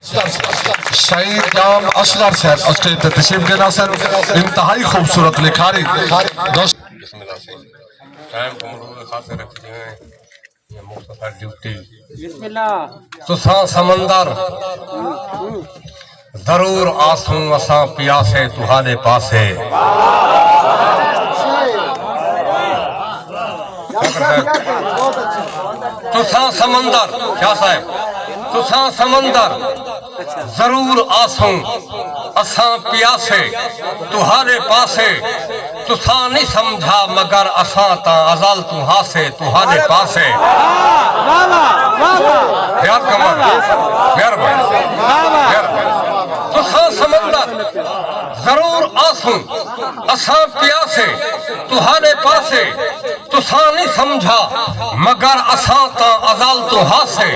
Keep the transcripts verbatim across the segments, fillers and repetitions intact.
شہید جام اصغر صاحب اسٹیج تے تشریف گھن آسن۔ انتہائی خوبصورت لکھاری۔ بسم اللہ سے۔ ٹائم کو ملوث خاصے رکھدے ہیں۔ یہ مختصر ڈیوٹی۔ بسم اللہ۔ تساں سمندر ضرور آسوں، اساں پیاسے تہاݙے پاسے۔ تساں سمندر، شاہ صاحب، تساں سمندر ضرور آسوں، اساں پیاسے تہاݙے پاسے۔ تساں نی سمجھا مگر اساں تاں ازل توں ہاسے تہاݙے پاسے۔ واہ واہ، واہ واہ۔ یار کمال۔ واہ واہ۔ مہربانی۔ واہ واہ۔ مہربانی۔ تساں سمندر ضرور آسوں، اساں پیاسے تہاݙے پاسے۔ تساں نی سمجھا مگر اساں تاں ازل توں ہاسے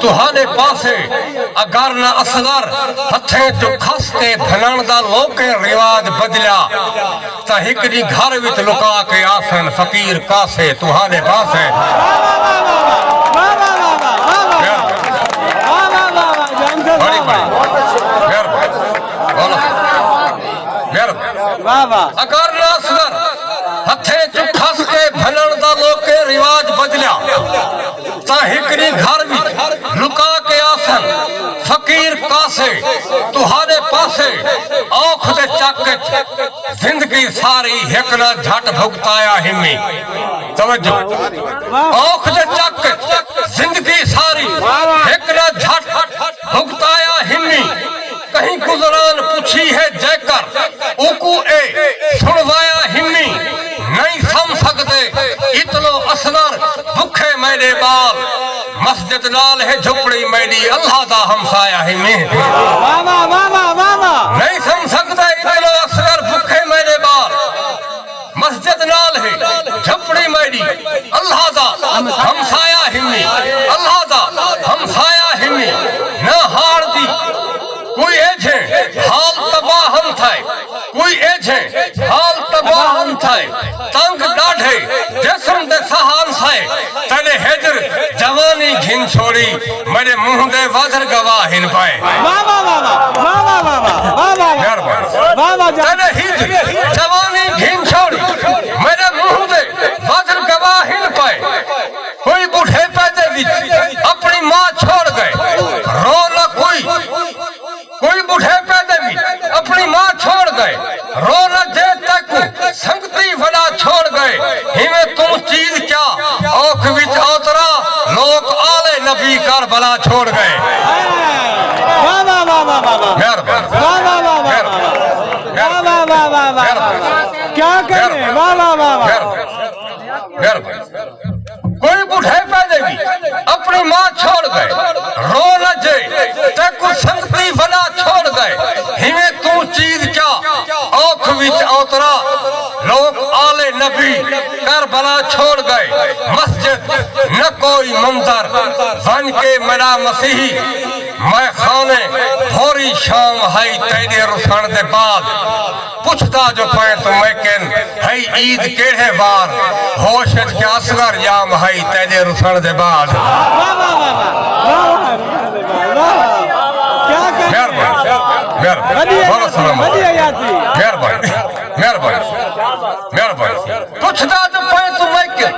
تہاݙے پاسے۔ اگر نہ اصغر ہتھیں چوں کھس کے بھنݨ دا لوکیں رواج بدلیا، تاں ہک ݙینہہ گھر وچ لکا کے آسن فقیر کاسے تہاݙے پاسے۔ واہ واہ واہ واہ واہ واہ۔ واہ واہ واہ واہ، جان صاحب، بڑی واہ بڑی۔ واہ۔ مہربانی۔ مہربانی۔ مہربانی۔ واہ واہ۔ اگر نہ اصغر ہتھیں چوں کھس کے بھنݨ دا لوکیں رواج بدلیا، تاں ہک ݙینہہ گھر وچ لکا کے آسن فقیر کاسے تہاݙے پاسے۔ اوکھ دے چک اچ زندگی ساری ہک نہ جھٹ بھگتایا ہمی۔ توجہ۔ اوکھ دے چک اچ زندگی ساری ہک نہ جھٹ بھگتایا ہمی۔ کہیں گزران پچھی ہے جے کر اوکوں اے سݨوایا ہمی۔ نئیں سم سڳدے اتلو اصغر بکھے میݙے ٻال۔ مسجد نال ہے جھپڑی میݙی اللہ دا ہمسایا ہمی۔ واہ واہ واہ واہ واہ واہ۔ نئیں سم سڳدے اتلو اصغر بکھے میݙے ٻال۔ مسجد نال ہے جھپڑی میݙی اللہ دا ہمسایا ہمی۔ اللہ دا ہمسایا ہمی۔ نہ ہاڑ دی کوئی ایجھیں حال تباہ ہم تھائے، کوئی ایجھیں حال تباہ ہم تھائے۔ تنگ ݙاڈھے جسم دے سہان سائے، تیݙے ہجر جوانی گھن چھوڑی، میݙے منہ دے وزر گواہ ہن پائے۔ واہ واہ واہ واہ۔ مہربانی۔ واہ واہ جان۔ تیݙے ہجر جوانی گھن چھوڑی، میݙے منہ دے وزر گواہ ہن پائے۔ کوئی ٻڈھیپے دے وچ اپݨی ماں چھوڑ ڳئے، رو نہ کوئی۔ کوئی ٻڈھیپے دے وچ اپݨی ماں چھوڑ ڳئے، رو نہ جے تیکوں سنگتی وݙا چھوڑ ڳئے۔ ہیویں توں چیز کیا اوکھ وچ اوترا، لوک آلے نبی کربلا چھوڑ ڳئے۔ واہ واہ واہ واہ واہ واہ۔ مہربانی۔ واہ واہ واہ واہ واہ۔ مہربانی۔ واہ واہ واہ واہ واہ۔ مہربانی۔ کیا کہنے؟ مہربانی۔ واہ واہ واہ واہ۔ مہربانی۔ مہربانی۔ کوئی ٻڈھیپے دے وچ اپݨی ماں چھوڑ ڳئے، رو نہ جے تیکوں سنگتی وݙا چھوڑ ڳئے۔ ہیویں توں چیز کیا اوکھ وچ اوترا، لوک آلے نبی کربلا چھوڑ ڳئے۔ مسجد نہ کوئی مندر ونڄ کے ملا مسیحی، میں خانے بھوری شام ہئی تیݙے رسݨ دے بعد۔ پچھدا جو پئیں توں میکن، ہئی عید کیڑھے وار؟ ہوش اچ کیا اصغر جام ہئی تیݙے رسݨ دے بعد۔ واہ واہ واہ واہ۔ واہ واہ۔ کیا کہنے؟ مہربانی۔ مہربانی۔ وݙی بہت حیاتی، سلام۔ وݙی حیاتی۔ مہربانی۔ مہربانی۔ مہربانی۔ پچھدا جو پئیں توں میکن،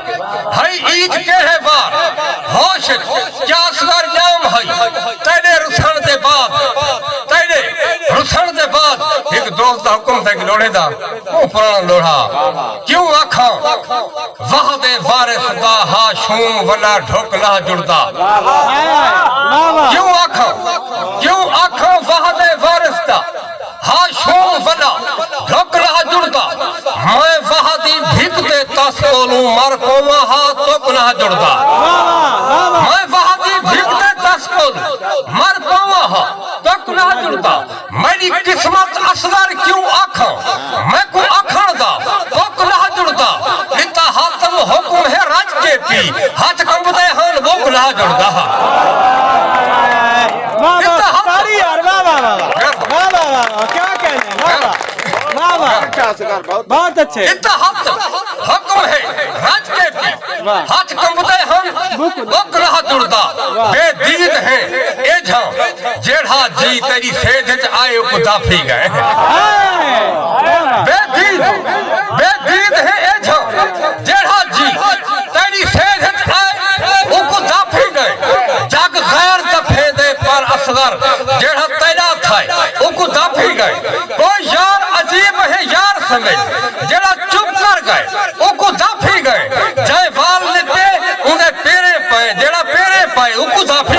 ہئی عید کیڑھے وار؟ ہوش اچ کیا اصغر جام ہئی تیݙے رسݨ دے بعد؟ تیݙے رسݨ دے بعد ہک دوست دا حکم تے ہک لوڑھے دا، او پراݨا لوڑھا۔ کیوں آکھاں وہد وارث دا ہا شوم ولا ڈھک نہ جڑدا۔ واہ واہ۔ کیوں آکھاں، کیوں آکھاں وہد وارث دا ہا شوم ولا ڈھک نہ جڑدا۔ میں وہدی بھک دے تس کولوں مر پواں ہا تک نہ جڑدا۔ واہ واہ واہ واہ۔ میں وہدی بھک دے تس کولوں مر پواں ہا تک نہ جڑدا۔ میݙی قسمت اصغر کیوں آکھاں، میکوں آکھݨ دا تک نہ جڑدا۔ ݙتا حاتم حکم ہے رج کے پی، ہتھ کنبدے ہن بک نہ جڑدا۔ واہ واہ، ݙتا حاتم قاری یار، واہ واہ واہ واہ۔ واہ واہ واہ واہ، کیا کہنے، واہ واہ۔ واہ اچھا اصغر، بہت بہت اچھے۔ اتحاد حکم ہے رج کے پی، واہ۔ ہتھ کمبدے ہن، بک رہا جڑدا، واہ۔ بے دید ہیں اے جھاں، جیڑھا جی تیری سیدھ اچ آئے اوکوں دھاپی ڳئے۔ ہائے، واہ۔ بے دید، بے دید ہیں اے جھاں، جیڑھا جی تیری سیدھ اچ آئے اوکوں دھاپی ڳئے۔ جگ غیر دفے دے پر اصغر، جیڑھا تیݙا تھئے اوکوں دھاپی ڳئے۔ کوئی یار عجیب ہے یار سمجھ، جیڑھا چپ کر ڳئے اوکوں دھاپی ڳئے۔ جئیں وال نتے اوندے پیریں پئے، جیڑھا پیریں پئے اوکوں دھاپی